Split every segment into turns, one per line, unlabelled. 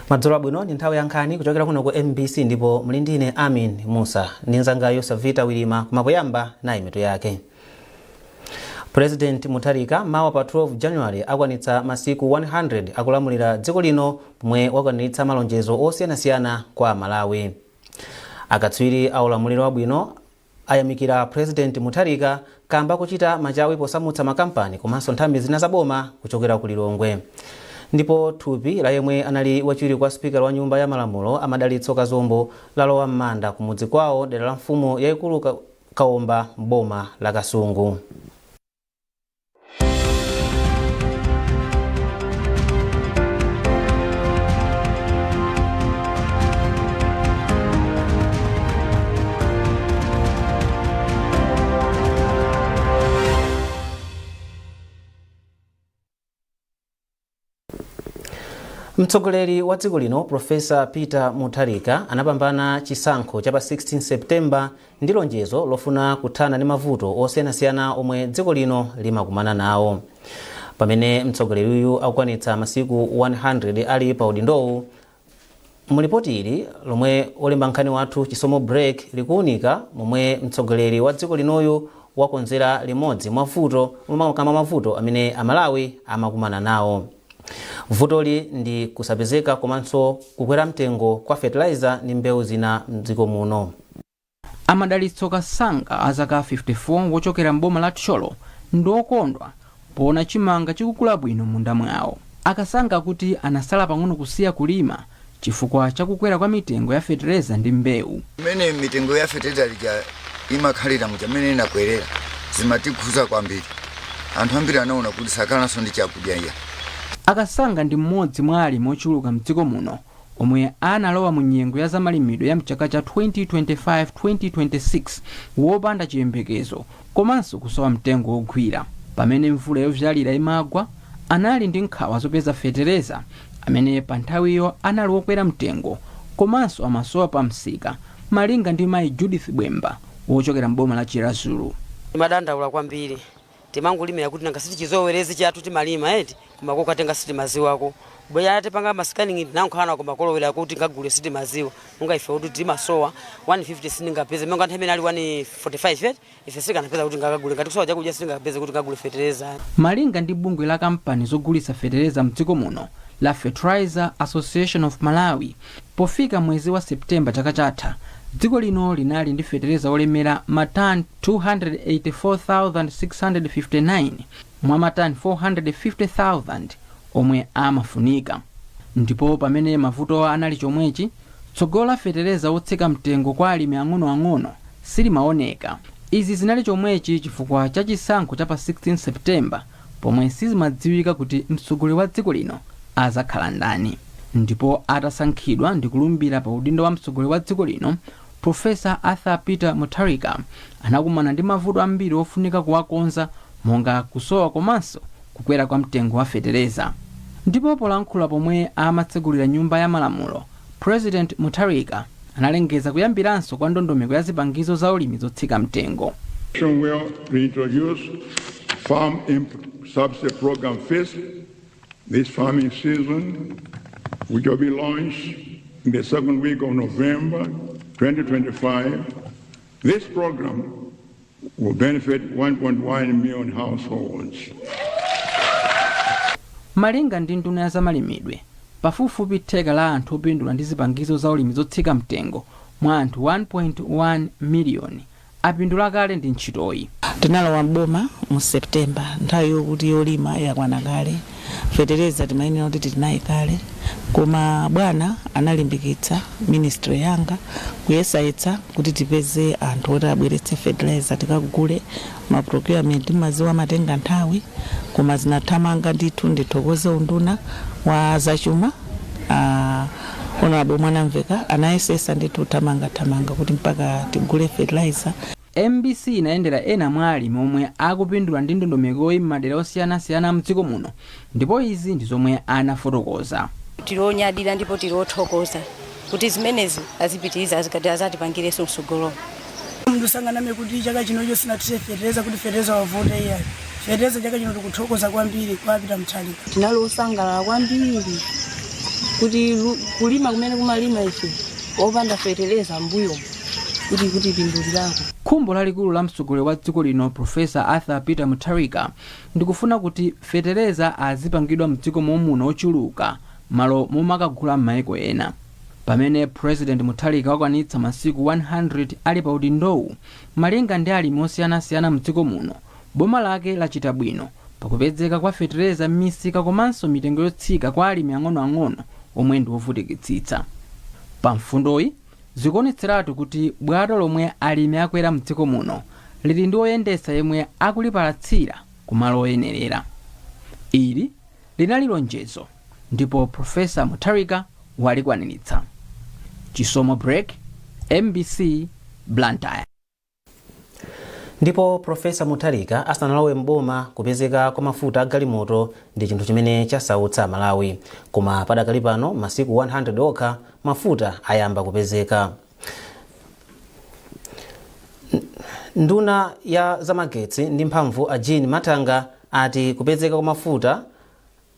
Madzulo abwino. Ndi nthawi ya nkhani kuchokera kuno ku MBC, ndipo muli ndine Amin Musa ndi nzangayo Savita Wilima. Kumapoyamba nayi mitu yake. President Mutharika mawa pa 12 January akwanitsa masiku 100 akulamulira dziko lino, pomwe wakwaniritsa malonjezo osiyanasiyana kwa Malawi. Akatswiri a ulamuliro wabwino ayamikira President Mutharika kamba kuchita machawi posamutsa makampani komanso nthambi zina zaboma kuchokera ku Lilongwe. Ndipo thupi la yemwe anali wachiwiri kwa spikala wa Nyumba ya Malamulo, Amadalitso Kazombo, lalowa m'manda kumudzi kwawo, dera la mfumu yayikulu Kaomba, mboma la Kasungu. Mtsogoleri wa dziko lino, Profesa Peter Mutharika, anapambana chisankho cha pa 16 Septemba ndi lonjezo lofuna kuthana ndi mavuto osiyanasiyana omwe dziko lino limakumana nawo. Pamene mtsogoleriyu akukwanitsa masiku 100 ali pa udindowu, mulipoti ili lomwe olemba nkhani wathu Chisomo Break likuunika momwe mtsogoleri wa dziko linoyu wakonzera limodzi mwa vuto kama mavuto amene Amalawi amakumana nawo. Vutoli ndi kusapezeka komanso kukwera mtengo kwa fertilizer ndi mbewu zina mdziko muno.
Amadalitso Kasanga, a zaka 54, wochokera mboma la Thyolo, ndi okondwa poona chimanga chikukula bwino munda mwawo. Akasanga akuti anasala pang'ono kusiya kulima chifukwa chakukwera kwa mitengo ya fetereza ndi mbewu.
Mmene mitengo ya fetereza lija imakhalira muja, mmene inakwerera, zimatikhuza kwambiri. Anthu ambiri anaona kuti sakhalanso ndi chakudya iya.
Akasanga ndi mmodzi mwa alimi ochuluka mdziko muno omwe analowa mu nyengo ya zamalimidwe ya mchaka cha 2025-2026 wopanda chiyembekezo komanso kusowa mtengo wogwira. Pamene mvula yovyalira imagwa, anali ndi nkhawa zopeza fetereza amene pa nthawiyo anali wokwera mtengo komanso amasowa pa msika, malinga ndi mayi Judith Bwemba wochokera mboma la Chiradzulu.
Timadandaula kwambiri. Timangolimira kuti nanga sitichizowerezi chathu, timalima eti, koma kokatenga sitimaziwako. Bwera tipanga ma scanning, tinankhana koma kolowera kuti ngagule sitimaziwa. Monga ife kuti timasowa 150 sindingapeze, monga nthawi imene ali 145 eti, ife sikanapeza kuti ngakagule. Ngati kusowa chakudya, sitingapeze kuti ngagule fetereza.
Malinga ndi bungwe la kampani zogulitsa fetereza mdziko muno la Fertilizer Association of Malawi, pofika mwezi wa Septemba chaka chatha, dziko lino linali ndi fetereza olemera matani 284,659 mwa matani 450,000 omwe amafunika. Ndipo pamene mavutowa anali chomwechi, tsogolo la fetereza wotsika mtengo kwa alimi ang'onoang'ono silimaoneka. Izi zinali chomwechi chifukwa cha chisankho cha pa 16 Septemba, pomwe sizimadziwika kuti mtsogoleri wa dziko lino azakhala ndani. Ndipo atasankhidwa ndi kulumbira pa udindo wa mtsogoleri wa dziko lino, Profesa Arthur Peter Mutharika anakumana ndi mavuto ambiri ofunika kuwakonza, monga kusowa komanso kukwera kwa mtengo wa fetereza. Ndipo polankhula pomwe amatsegulira Nyumba ya Malamulo, President Mutharika analengeza kuyambiranso kwa ndondomeko ya zipangizo za ulimi zotsika mtengo.
Will reintroduce Farm Input Subsidy Program FISP this farming season, which will be launched in the second week of November 2025. This program will benefit 1.1 million households.
Malinga ndi nduna ya zamalimidwe, pafupifupi theka la anthu opindula ndi zipangizo za ulimi zotsika mtengo mwa anthu 1.1 miliyoni apindula kale ndi ntchitoyi.
Tinalowa mboma mu September, nthawi yokuti yolima yakwana kale. Fetereza timayenera kuti tili kale, koma bwana analimbikitsa ministry yanga kuyesayetsa kuti tipeze anthu oti abweretse fertilizer tikagule. Ma procurement maziwa amatenga nthawi, koma zinathamanga ndithu. Ndithokoze unduna wa zachuma, Honorable Mwanamveka anayesesa ndithu thamangathamanga kuti mpaka tigule fertilizer.
MBC inayendera ena mwa alimi omwe akupindula ndi ndondomekoyi m'madera osiyanasiyana mdziko muno, ndipo izi ndi zomwe anafotokoza.
Tili onyadira ndipo tili othokoza kuti zimenezi azipitiriza, azikati azatipangirenso mtsogolo.
Munthu sanganame kuti chaka chinocho sinathire fetereza, kuti fetereza wavuta, iyayi. Fetereza chaka chino tikuthokoza kwambiri kwa Peter Mutharika.
Tinali osangalala kwambiri. Kuti kulima kumene kumalima ife opanda fetereza mbuyo kuti pindulirako.
Khumbo lalikulu la mtsogoleri wa dziko lino, Profesa Arthur Peter Mutharika, ndikufuna kuti fetereza azipangidwa mdziko momuno ochuluka malo momakagula m'mayiko ena. Pamene President Mutharika wakwanitsa masiku 100 ali pa udindowu, malinga ndi alimi osiyanasiyana mdziko muno, boma lake lachita bwino pakupezeka kwa fetereza m'misika komanso mitengo yotsika kwa alimi ang'onoang'ono omwe ndi ovutikitsitsa. Pa mfundoyi, zikuonetseratu kuti bwato lomwe alimi akwera mdziko muno lili ndi oyendetsa yemwe akulipalatsira kumalo oyenerera. Ili linali lonjezo ndipo Profesa Mutharika walikwaniritsa. Chisomo Break, MBC, Blantyre.
Ndipo Profesa Mutharika asanalowe mboma, kupezeka kwa mafuta agalimoto ndi chinthu chimene chasautsa Malawi, koma padakali pano, masiku 100 okha, mafuta ayamba kupezeka. Nduna ya zamagetsi ndi mphamvu, a Jean Mathanga, ati kupezeka kwa mafuta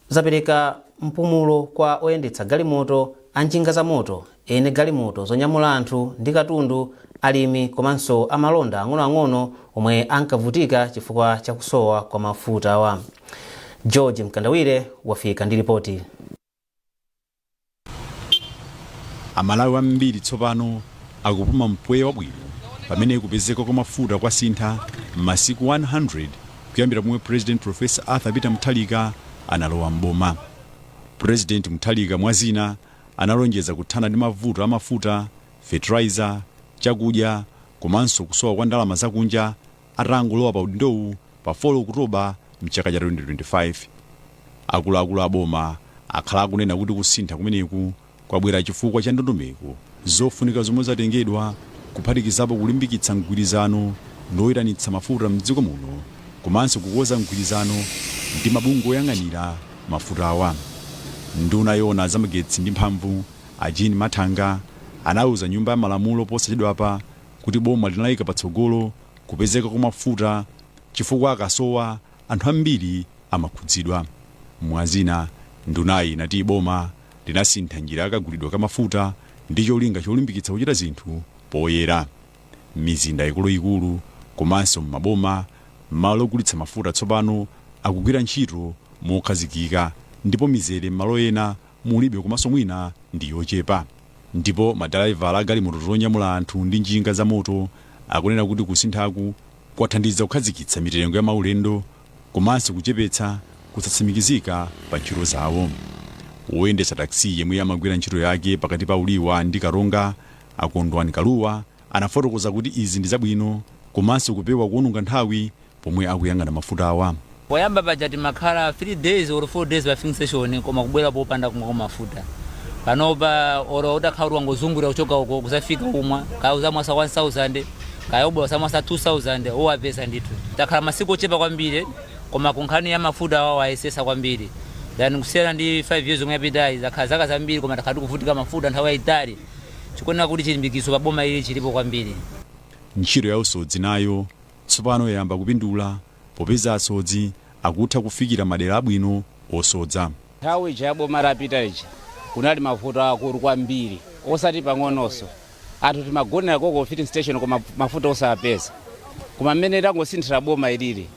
zapereka mpumulo kwa oyendetsa galimoto, anjinga za moto, ene galimoto zonyamula anthu ndi katundu, alimi komanso amalonda ang'onoang'ono omwe ankavutika chifukwa chakusowa kwa mafutawa. George Mkandawire wafika ndi ripoti.
Amalawi ambiri tsopano akupuma mpweya wabwino pamene kupezeka kwa mafuta kwasintha m'masiku 100 kuyambira pomwe President Professor Arthur Peter Mutharika analowa mboma. President Mutharika, mwazina, analonjeza kuthana ndi mavuto a mafuta, fertilizer, chakudya komanso kusowa kwa ndalama zakunja atangolowa pa udindowu pa 4 Okutoba mchaka cha 2025. Akuluakulu a boma akhala akunena kuti kusintha kumeneku kwabwera chifukwa cha ndondomeko zofunika zomwe zatengedwa, kuphatikizapo kulimbikitsa mgwirizano ndi oyitanitsa mafuta mdziko muno komanso kukonza mgwirizano ndi mabungwe oyang'anira mafutawa. Nduna yoona zamagetsi ndi mphamvu, a Jean Mathanga, anauza Nyumba ya Malamulo posachedwapa kuti boma linayika patsogolo kupezeka kwa mafuta chifukwa akasowa anthu ambiri amakhudzidwa. Mwazina, ndunayi inati boma linasintha njira yakagulidwe ka mafuta ndi cholinga cholimbikitsa kuchita zinthu poyera. Mizinda ikuluikulu komanso m'maboma, malo ogulitsa mafuta tsopano akugwira ntchito mokhazikika ndipo mizere m'malo ena mulibe komanso mwina ndi yochepa. Ndipo madalaivala a galimoto zonyamula anthu ndi njinga za moto akunena kuti kusinthaku kwathandiza kukhazikitsa mitengo ya maulendo komanso kuchepetsa kusatsimikizika pa ntchito zawo. Woyendetsa taxi yemwe amagwira ntchito yake pakati pa Uliwa ndi Karonga, Akondwani Kaluwa, anafotokoza kuti izi ndi zabwino komanso kupewa kuwononga nthawi pomwe akuyang'ana mafutawa.
Poyamba paja timakhala 3 days or 4 days pa filling station koma kubwera popanda kumwako mafuta. Panopa oro utakhala kuti wangozungulira kuchoka uko kuzafika umwa kaya uzamwasa 1000, kaya ubwa uzamwasa 2000, uwapeza ndithu. Takhala masiku ochepa kwambiri, koma ku nkhani ya mafuta awa wayesesa kwambiri then kusiyana ndi 5 years yomwe yapitayi. Zakhala zaka zambiri koma takhala tikuvutika mafuta nthawi yayitali. Chikuoneka kuti chilimbikiso pa boma ili chilipo kwambiri.
Ntchito ya usodzi nayo tsopano yayamba kupindula popeza asodzi akutha kufikira madera abwino osodza.
Nthawi ija ya boma lapita ija kunali mavuto akulu kwambiri, osati pang'ononso. Anthu timagonera koko filling station koma mafuta osapeza. Koma mmene tangosinthira boma ilili,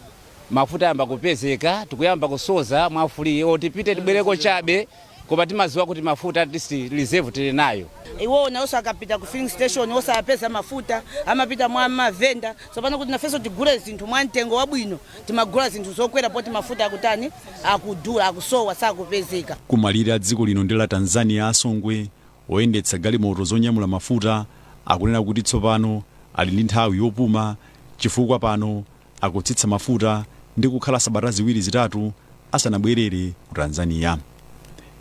mafuta ayamba kupezeka, tikuyamba kusoza mwa free, oti tipite tibwereko chabe, koma timaziwa kuti mafuta at least reserve tili nayo.
Iwo nawonso akapita ku filling station osapeza mafuta, amapita mwa mavenda. Tsopano kuti nafenso tigule zinthu mwa mtengo wabwino, timagula zinthu zokwera poti mafuta akutani? Akudula, akusowa, sakupezeka.
Kumalire a dziko lino ndi la Tanzania asongwe, oyendetsa galimoto zonyamula mafuta akunena kuti tsopano ali ndi nthawi yopuma chifukwa pano akutsitsa mafuta ndi kukhala sabata ziwiri zitatu asanabwerere ku Tanzania.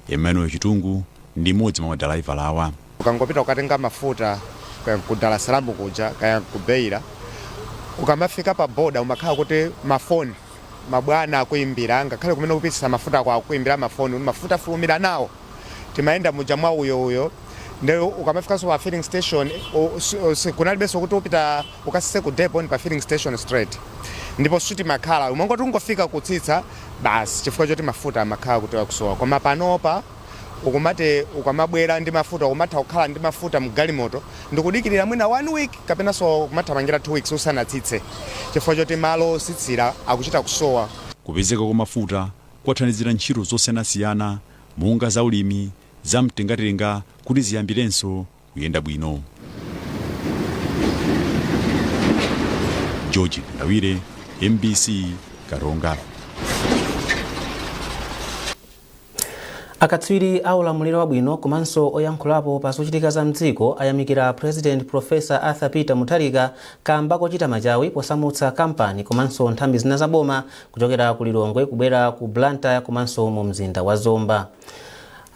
Emmanuel Chitungu ndi mmodzi mwa madalaivala awa.
Ukangopita kukatenga mafuta kaya ku Dar es Salaam kuja, kaya ku Beira, ukamafika pa boda umakhala kuti mafoni mabwana akuimbira, ngakhale kumene kupitisa mafuta ako akuimbira mafoni kuti mafuta fulumira nawo. Timayenda muja mwa uyo uyo, ndi ukamafikanso pa filling station kunalibenso kuti upita ukasise ku depot, ni pa filling station straight. Ndipo sitimakhala, umangoti ungofika kutsitsa basi, chifukwa choti mafuta amakhala kuti akusowa. Koma panopa Ukumati ukamabwera ndi mafuta, ukumatha kukhala ndi mafuta mgalimoto ndikudikirira mwina one week kapenanso kumathamangira 2 weeks usanatsitse, chifukwa choti malo ositsira akuchita kusowa.
Kupezeka kwa mafuta kwathandizira ntchito zosiyanasiyana monga zaulimi, zamtengatenga kuti ziyambirenso kuyenda bwino. George Mkandawire, MBC, Karonga.
Akatswiri a ulamuliro wabwino komanso oyankhulapo pa zochitika za mdziko ayamikira President Professor Arthur Peter Mutharika kamba kochita machawi posamutsa kampani komanso nthambi zina za boma kuchokera ku Lilongwe kubwera ku Blantyre komanso mu mzinda wa Zomba.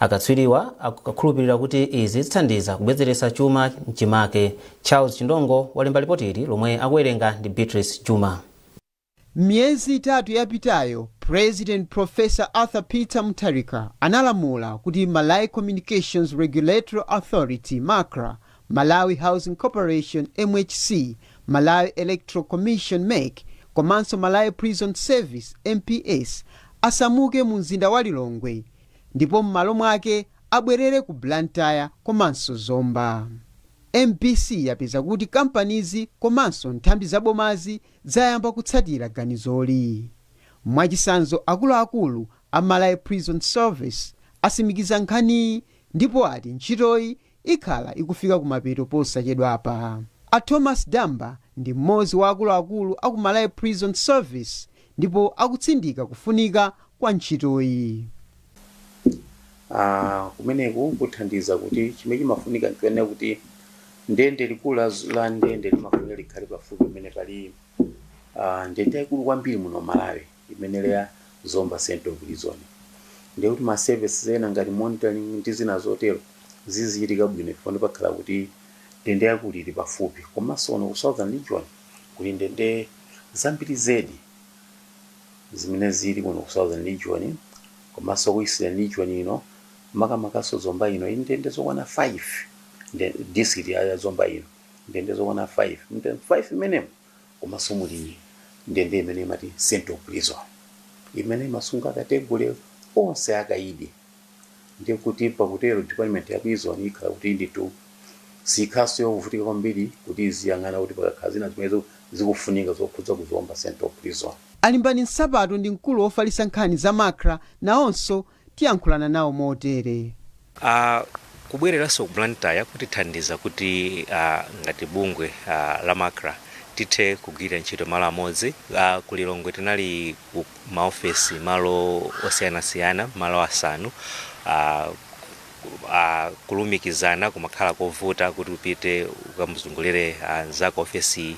Akatswiriwa akukhulupirira kuti izi zithandiza kubwezeretsa chuma mchimake. Charles Chindongo walemba lipoti ili lomwe akuwerenga ndi Beatrice Juma.
Miyezi 3 yapitayo, President Professor Arthur Peter Mutharika analamula kuti Malawi Communications Regulatory Authority, MACRA, Malawi Housing Corporation, MHC, Malawi Electoral Commission, MEC, komanso Malawi Prison Service, MPS, asamuke mu mzinda wa Lilongwe ndipo m'malo mwake abwerere ku Blantyre komanso Zomba. MBC yapeza kuti kampanizi komanso nthambi zabomazi zayamba kutsatira ganizoli. Mwachitsanzo, akuluakulu a Malawi Prison Service asimikiza nkhaniyi ndipo ati ntchitoyi ikhala ikufika kumapeto posachedwapa. A Thomas Damba ndi mmodzi wa akuluakulu aku Malawi Prison Service ndipo akutsindika kufunika kwa ntchitoyi.
Kumeneku kuthandiza kuti chimene chimafunika nchonena kuti ndende likulu la ndende limafunika likhale pafupi pamene pali ndende yaikulu kwambiri muno Malawi, imene ya Zomba Central Prison, ndiye kuti ma services ena ngati monitoring ndi zina zotero zizichitika bwino chifukwa pakhala kuti ndende yaikulu ili pafupi. Komanso kuno ku Southern Region kuli ndende zambiri zedi zimene zili kuno ku Southern Region, komanso ku Eastern Region ino, makamakaso Zomba ino, ili ndende zokwana 5. District ya Zomba ino ndende zokwana 5. Ndende 5 imenemo komanso muli ndende imene imati Central Prison, imene imasunga category onse akaidi. Ndiye kuti pakutero department ya prison ikhala kuti nditu sikhaso yovutika kwambiri kuti iziyang'ana kuti pakakhala zina zimene zikufunika zokhudza ku Zomba Central Prison.
Alimbani Nsapato ndi mkulu wofalitsa nkhani za MACRA, nawonso tiyankhulana nawo motere.
Kubwereranso ku Blantyre kutithandiza kuti ngati bungwe la MACRA tithe kugwira ntchito malo amodzi. Ku Lilongwe tinali ku maofesi malo osiyanasiyana, malo 5. Kulumikizana kumakhala kovuta kuti upite ukamuzungulire nzako ofesi.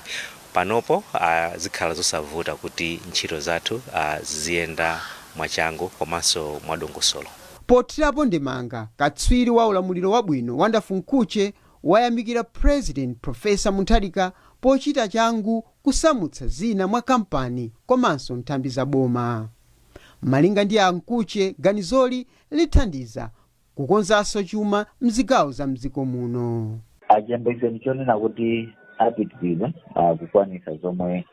Panopo zikhala zosavuta kuti ntchito zathu ziziyenda mwachangu komanso mwadongosolo.
Pothirapo ndemanga, katswiri wa ulamuliro wabwino Wonderful Mkhutche wayamikira President Professor Mutharika pochita changu kusamutsa zina mwa kampani komanso nthambi za boma. Malinga ndi a Mkhutche, ganizoli lithandiza kukonzanso chuma mzigawo za mdziko muno.
Chiyembekezo ndi chonena kuti apitiriza kukwanitsa zomwe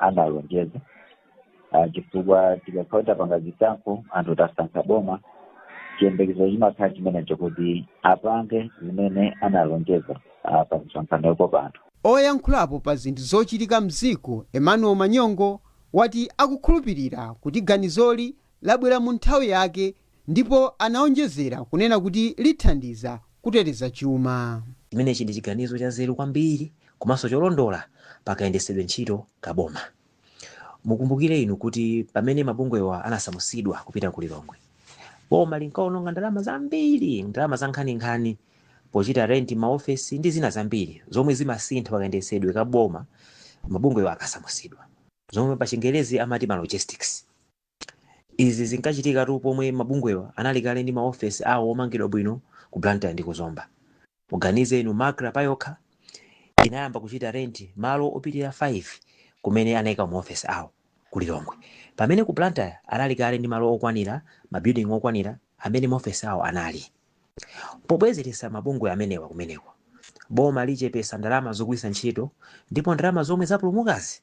analonjeza, chifukwa tikakhala tapanga zisankho, anthu tasankha boma, chiyembekezo chimakhala chimenecho kuti apange zimene analonjeza pa misonkhano yokopa anthu.
Oyankhulapo pa zinthu zochitika mdziko Emmanuel Manyongo wati akukhulupirira kuti ganizoli labwera mu nthawi yake ndipo anaonjezera kunena kuti lithandiza kuteteza chuma.
Chimenechi ndi chiganizo chanzeru kwambiri komanso cholondola pakayendetsedwe ntchito ka boma. Mukumbukire inu kuti pamene mabungwewa anasamutsidwa kupita ku Lilongwe, boma linkaononga ndalama zambiri, ndalama za nkhaninkhani pochita renti maofesi ndi zina zambiri zomwe zimasintha pakayendetsedwe ka boma mabungwewa akasamutsidwa, zomwe pa Chingerezi amati ma logistics. Izi zinkachitikatu pomwe mabungwewa anali kale ndi maofesi awo omangidwa bwino ku Blantyre ndi ku Zomba. Muganize inu, MACRA payokha inayamba kuchita renti malo opitirira 5 kumene anayika maofesi awo ku Lilongwe, pamene ku Blantyre anali kale ndi malo okwanira, ma building okwanira amene maofesi awo anali. Pobwezeretsa mabungwe amenewa kumeneko, boma lichepesa ndalama zogwiritsa ntchito ndipo ndalama zomwe zapulumukazi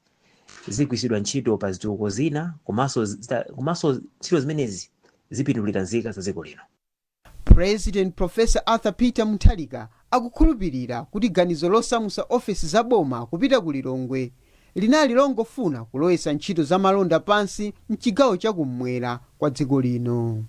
zigwiritsidwa ntchito pa zitukuko zina komanso ntchito zimenezi zipindulira nzika za dziko lino.
President Professor Arthur Peter Mutharika akukhulupirira kuti ganizo losamutsa ofesi za boma kupita ku Lilongwe linali longofuna kulowetsa ntchito za malonda pansi mchigawo chakummwera kwa dziko lino.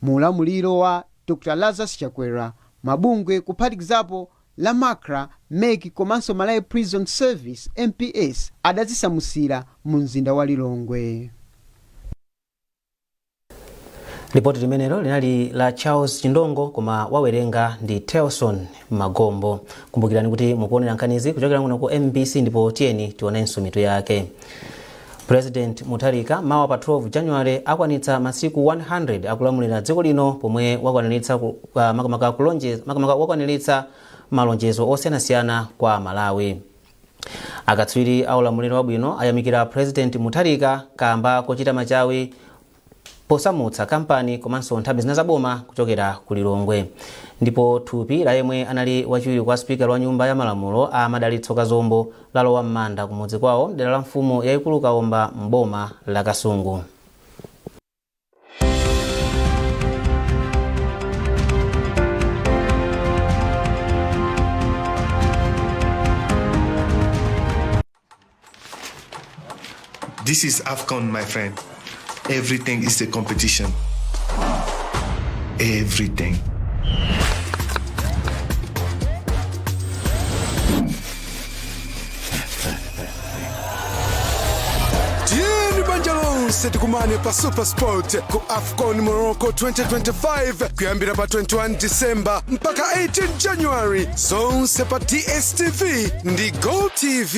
Mu ulamuliro wa Dr Lazarus Chakwera, mabungwe kuphatikizapo la MACRA, MEC komanso Malawi Prison Service, MPS, adazisamutsira mu mzinda wa Lilongwe.
Lipoti limenelo linali la Charles Chindongo, koma wawerenga ndi Telson Magombo. Kumbukirani kuti mukuonera nkhanizi kuchokera kuno ku MBC, ndipo tiyeni tionenso mitu yake. President Mutharika mawa pa 12 January akwanitsa masiku 100 akulamulira dziko lino, pomwe wakwaniritsa makamaka wakwaniritsa malonjezo osiyanasiyana kwa Malawi. Akatswiri a ulamuliro wabwino ayamikira President Mutharika kamba kochita machawi posamutsa kampani komanso nthambi zina zaboma kuchokera ku Lilongwe. Ndipo thupi la yemwe anali wachiwiri kwa spikala wa Nyumba ya Malamulo a Madalitso Kazombo lalowa m'manda kumudzi kwawo mdera la mfumu yayikulu Kaomba m'boma la Kasungu.
This is AFCON, my friend. Everything is a competition. Everything.
Tiyeni banja lonse tikumane pa SuperSport ku AFCON Morocco 2025, kuyambira pa 21 December mpaka 18 January, zonse pa DStv ndi GOtv.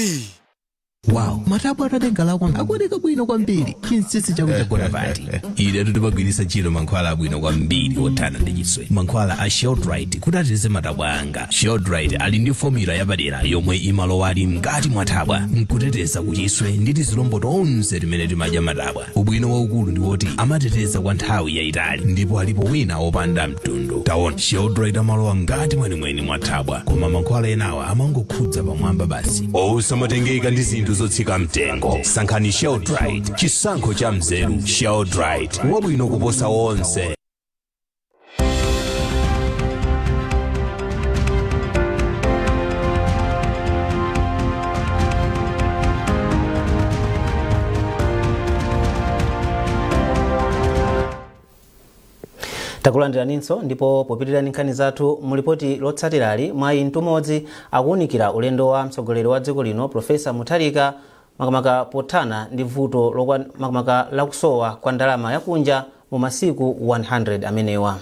Wow, matabwa atatenga lako akuoneka bwino kwambiri. Chinsinsi chako chagona pati?
Ine timagwiritsa ntchito mankhwala abwino kwambiri othana ndi chiswe, mankhwala a Sheldright, kuti ateteze matabwa anga. Sheldright ali ndi formula yapadera yomwe imalowa ali mkati mwa thabwa nkuteteza kuchiswe ndi tizilombo tonse timene timadya matabwa. Ubwino waukulu ndi woti amateteza kwa nthawi yayitali, ndipo alipo wina wopanda mtundu. Taona, Sheldright amalowa mkati mwenimweni mwa thabwa, koma mankhwala enawa amangokhudza pamwamba basi. Osamatengeka ndi zinthu zotsika mtengo, sankhani Sheldright, chisankho cha mzeru. Sheldright, wabwino kuposa onse.
Takulandiraninso, ndipo popitirira ndi nkhani zathu, mu lipoti lotsatirali Mwayi Mtumodzi akuwunikira ulendo wa mtsogoleri wa dziko lino Professor Mutharika, makamaka pothana ndi vuto makamaka lakusowa kwa ndalama yakunja mu masiku 100 amenewa.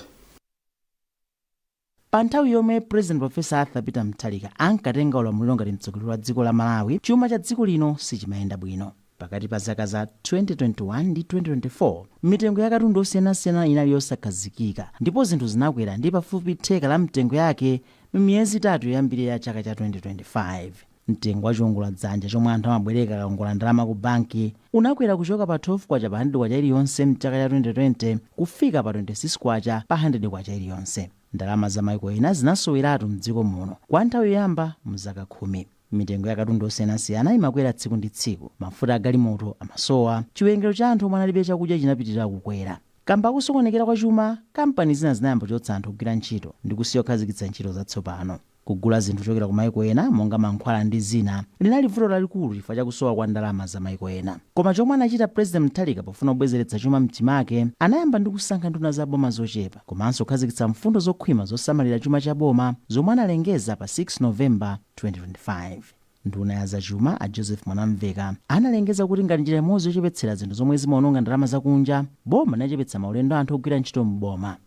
Pa nthawi yomwe President Professor Arthur Peter Mutharika ankatenga ulamuliro ngati mtsogoleri wa dziko la Malawi, chuma cha dziko lino sichimayenda bwino. Pakati pa zaka za 2021 ndi 2024, mitengo ya katundu osiyanasiyana inali yosakhazikika ndipo zinthu zinakwera ndi pafupi theka la mitengo yake m'miyezi 3 yoyambirira ya chaka cha 2025. Mtengo wa chiwongoladzanja chomwe anthu amabwereka akakongola ndalama ku banki unakwera kuchoka pa K12 pa K100 iliyonse m'chaka cha 2020 kufika pa K26 pa K100 iliyonse. Ndalama za maiko ena zinasoweratu m'dziko muno kwa nthawi yoyamba m'zaka 10. Mitengo ya katundu osiyanasiyana imakwera tsiku ndi tsiku, mafuta a galimoto amasowa, chiwerengero cha anthu omwe analibe chakudya chinapitirira kukwera. Kamba kusokonekera kwa chuma, kampani zina zinayamba kuchotsa anthu ogwira ntchito ndi kusiya kukhazikitsa ntchito zatsopano. Kugula zinthu kuchokera ku maiko ena monga mankhwala ndi zina linali vuto lalikulu chifukwa cha kusowa kwa ndalama za maiko ena. Koma chomwe anachita President Mutharika pofuna kubwezeretsa chuma mchimake, anayamba ndi kusankha nduna za boma zochepa komanso kukhazikitsa mfundo zokhwima zosamalira chuma cha boma zomwe analengeza pa 6 November 2025. Nduna ya zachuma a Joseph Mwanamveka analengeza kuti ngati njira imodzi yochepetsera zinthu zomwe zimaononga ndalama zakunja, boma linachepetsa maulendo a anthu ogwira ntchito m'boma.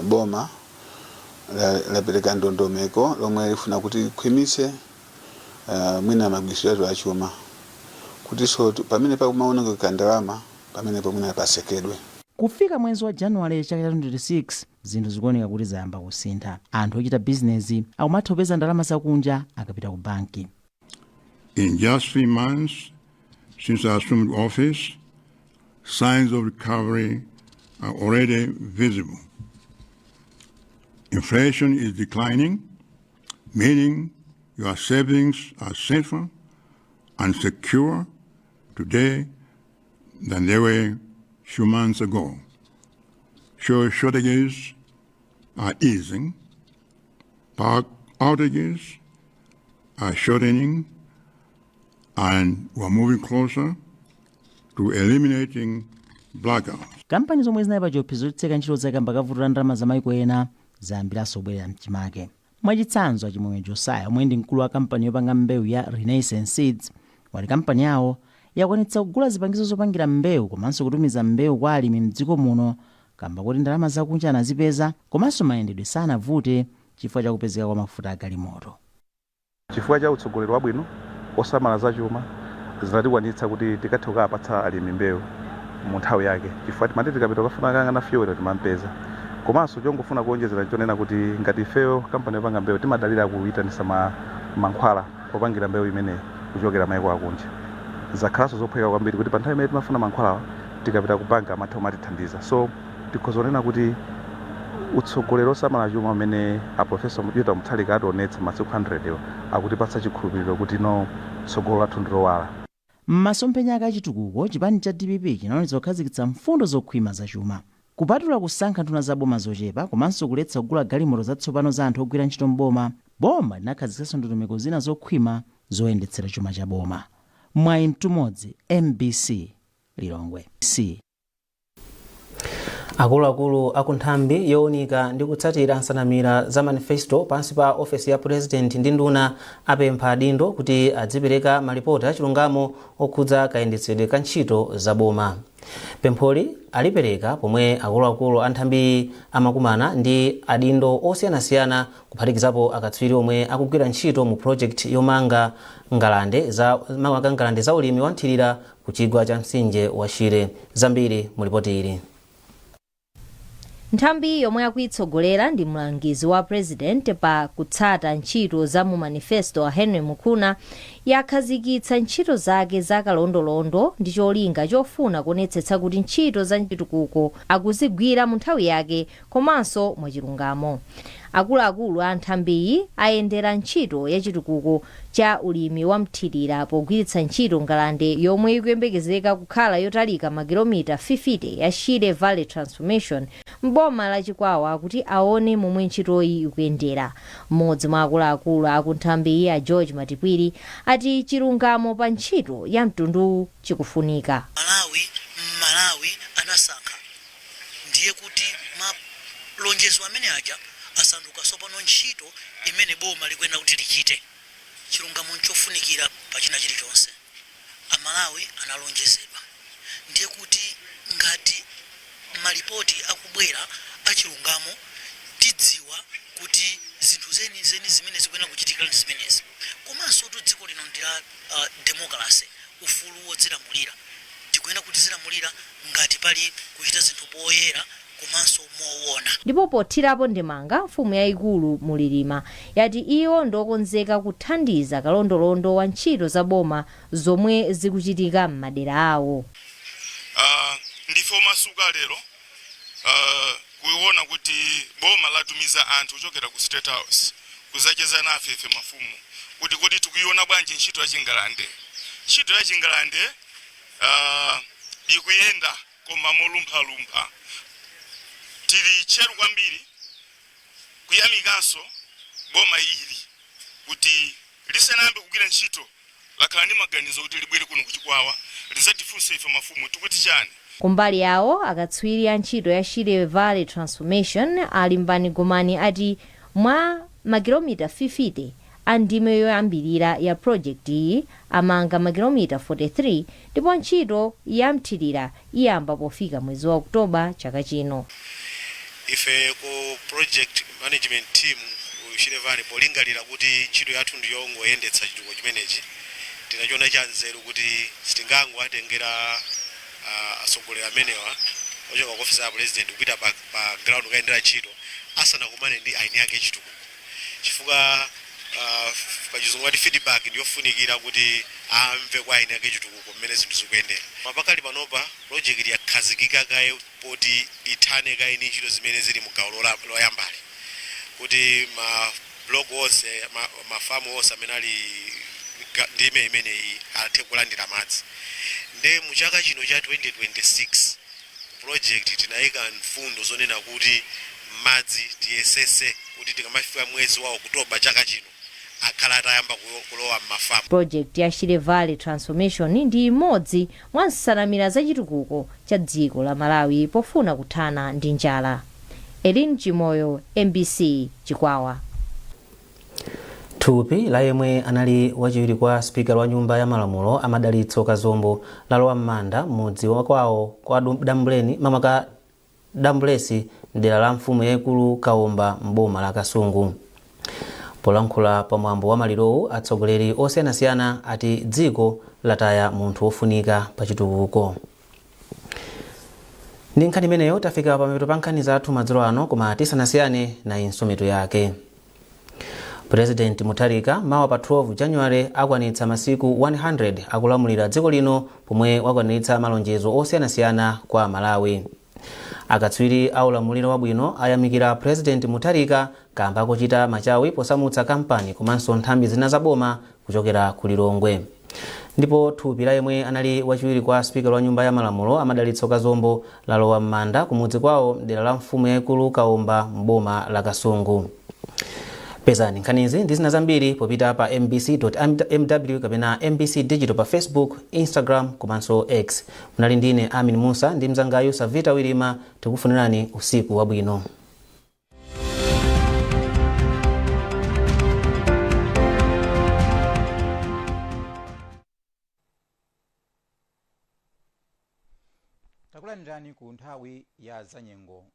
Boma lapereka ndondomeko lomwe lifuna kuti likhwimitse mwina magwiritsidwe a chuma, kutinso pamene pakumaonongeka ndalama pamenepo mwina patsekedwe.
Kufika mwezi wa January chaka cha 2026, zinthu zikuoneka kuti zayamba kusintha. Anthu ochita bizinezi akumatha kupeza ndalama zakunja akapita ku banki.
In just 3 months since I assumed office, signs of recovery are already visible. Inflation is declining, meaning your savings are safer and secure today than they were few months ago. Fuel shortages are easing, power outages are shortening, and we're moving closer to eliminating blackouts.
Kampani zomwe zinali pa chiopsezo chotseka ntchito zake kamba kavuto la ndalama za maiko ena zayambiranso kubwerera mchimake. Mwachitsanzo, Achimwemwe Josiah, omwe ndi mkulu wa kampani yopanga mbewu ya Renaissance Seeds, wati kampani yawo yakwanitsa kugula zipangizo zopangira mbewu komanso kutumiza mbewu kwa alimi mdziko muno kamba kuti ndalama zakunja anazipeza komanso mayendedwe sanavute chifukwa chakupezeka kwa mafuta agalimoto.
Chifukwa cha utsogoleri wabwino osamala zachuma, zinatikwanitsa kuti tikathe kukapatsa alimi mbewu mu nthawi yake, chifukwa timati tikapita kukafuna kangana fuel timampeza. Komanso chongofuna kuonjezera chonena kuti ngati ifeyo kampani yopanga mbewu timadalira kuyitanisa mankhwala opangira mbewu imeneyi kuchokera maiko akunja, zakhalanso zophweka kwambiri kuti pa nthawi imene timafuna mankhwalawa tikapita ku banka amatha kumatithandiza. So tikhoza kunena kuti utsogoleri osamala chuma umene a Professor Peter Mutharika ationetsa masiku 100 iwo akutipatsa chikhulupiriro kuti no, tsogolo lathu ndilowala.
M'masomphenya ake achitukuko, chipani cha DPP chinaonetsa kukhazikitsa mfundo zokhwima zachuma. Kupatula kusankha nduna za boma zochepa komanso kuletsa kugula galimoto zatsopano za anthu ogwira ntchito mboma, boma linakhazikitsanso ndondomeko zina zokhwima zoyendetsera chuma cha boma. Mwayi Mtumodzi, MBC, Lilongwe C.
Akuluakulu akunthambi yowunika ndi kutsatira nsanamira za manifesto pansi pa ofesi ya President ndi nduna apempha adindo kuti adzipereka malipoti achilungamo okhudza kayendetsedwe ka ntchito za boma. Pempholi alipereka pomwe akuluakulu a nthambi amakumana ndi adindo osiyanasiyana, kuphatikizapo akatswiri omwe akugwira ntchito mu project yomanga ngalande za ulimi wa nthirira ku chigwa cha mtsinje wa Shire. Zambiri mu ripoti ili.
Nthambi yomwe akuyitsogolera ndi mlangizi wa President pa kutsata ntchito za mu manifesto a Henry Mukuna yakhazikitsa ntchito zake za kalondolondo ndi cholinga chofuna kuonetsetsa kuti ntchito za chitukuko akuzigwira mu nthawi yake komanso mwachilungamo. Akuluakulu a nthambiyi ayendera ntchito ya chitukuko cha ulimi wa mthirira pogwiritsa ntchito ngalande yomwe ikuyembekezeka kukhala yotalika makilomita 50 ya Shire Valley Transformation mboma la Chikwawa kuti aone momwe ntchitoyi ikuyendera. Mmodzi mwa akuluakulu akunthambiyi, a George Matipwiri, ati chilungamo pa ntchito ya mtunduwu chikufunika.
Malawi anasankha, ndiye kuti malonjezo amene aja asanduka tsopano ntchito imene boma likuyenera kuti lichite. Chilungamo nchofunikira pa china chilichonse. Amalawi analonjezedwa, ndiye kuti ngati malipoti akubwera achilungamo tidziwa kuti zinthu zenizeni zimene zikuyenera kuchitikira ndi zimenezi. Komanso tu dziko lino ndi la democracy, ufulu wodzilamulira. Tikuyenera kuti zilamulira ngati pali kuchita zinthu poyera komanso moona.
Ndipo pothirapo ndemanga, mfumu yayikulu Mulilima yati iwo ndokonzeka kuthandiza kalondolondo wa ntchito za boma zomwe zikuchitika m'madera awo.
Ndife omasuka lero kuona kuti boma latumiza anthu kuchokera ku State House kuzacheza nafe ife mafumu kuti kodi tikuiona bwanji ntchito ya chingalande. Ntchito ya chingalande ikuyenda koma molumphalumpha. Tili tcheru kwambiri kuyamikanso boma ili kuti lisanayambe kugwira ntchito lakhala ndi maganizo kuti libwere kuno kuChikwawa lizatifunse ife mafumu tikuti chani.
Kumbali yawo, akatswiri a ntchito ya Shire Valley Transformation a Limbani Gomani ati mwa makilomita 50 a ndime yoyambirira ya project iyi amanga makilomita 43, ndipo ntchito ya mthirira iyamba pofika mwezi wa Okutoba chaka chino.
Ife ku project management team ku Shire Valley, polingalira kuti ntchito yathu ndiyongoyendetsa chitukuko chimenechi, tinachiona cha nzeru kuti sitingangowatengera atsogoleri amenewa ochoka ku ofisi ya President kupita pa ground kukayendera ntchito asanakumane ndi aini ake chitukuko, chifukwa pachizungu ati feedback ndiyofunikira kuti amve kwa aini ake chitukuko mmene zinthu zikuyendera. Mapakali panopa project yakhazikika kaye poti ithane kaye ndi ntchito zimene zili mu gawo loyambali, kuti ma block onse, mafamu onse amene ali ndime imeneyi athe kulandira madzi. Nde mu chaka chino cha 2026 project tinayika mfundo zonena kuti Madzi tiyesese kuti tikamafika mwezi wa Okutoba chaka chino akhala atayamba kulowa m'mafamu.
Project ya Shire Valley Transformation ndi imodzi mwa nsanamira zachitukuko cha dziko la Malawi pofuna kuthana ndi njala. Elin Chimoyo, MBC, Chikwawa.
Thupi la yemwe anali wachiwiri kwa spikala wa Nyumba ya Malamulo a Madalitso Kazombo lalowa m'manda m'mudzi wa kwawo kwa Dambuleni, mamaka Dambulesi, mdera la mfumu yaikulu Kaomba m'boma la Kasungu. Polankhula pamwambo wa malirowu, atsogoleri osiyanasiyana ati dziko lataya munthu wofunika pa chitukuko. Ndi nkhani imeneyo tafika pamapeto pa nkhani zathu madzulo ano, koma tisanasiyane nayinso mitu yake. President Mutharika mawa pa 12 January akwanitsa masiku 100 akulamulira dziko lino, pomwe wakwaniritsa malonjezo osiyanasiyana kwa Malawi. Akatswiri a ulamuliro wabwino ayamikira President Mutharika kamba kochita machawi posamutsa kampani komanso nthambi zina za boma kuchokera ku Lilongwe. Ndipo thupi la yemwe anali wachiwiri kwa spikala wa Nyumba ya Malamulo a Madalitso Kazombo lalowa m'manda kumudzi kwawo mdera la mfumu yaikulu Kaomba m'boma la Kasungu. Pezani nkhanizi ndi zina zambiri popita pa mbc.mw kapena MBC Digital pa Facebook, Instagram komanso X. Munali ndine Amin Musa ndi mzangayu Savita Wilima. Tikufunirani usiku wabwino.
Takulandirani ku nthawi ya zanyengo.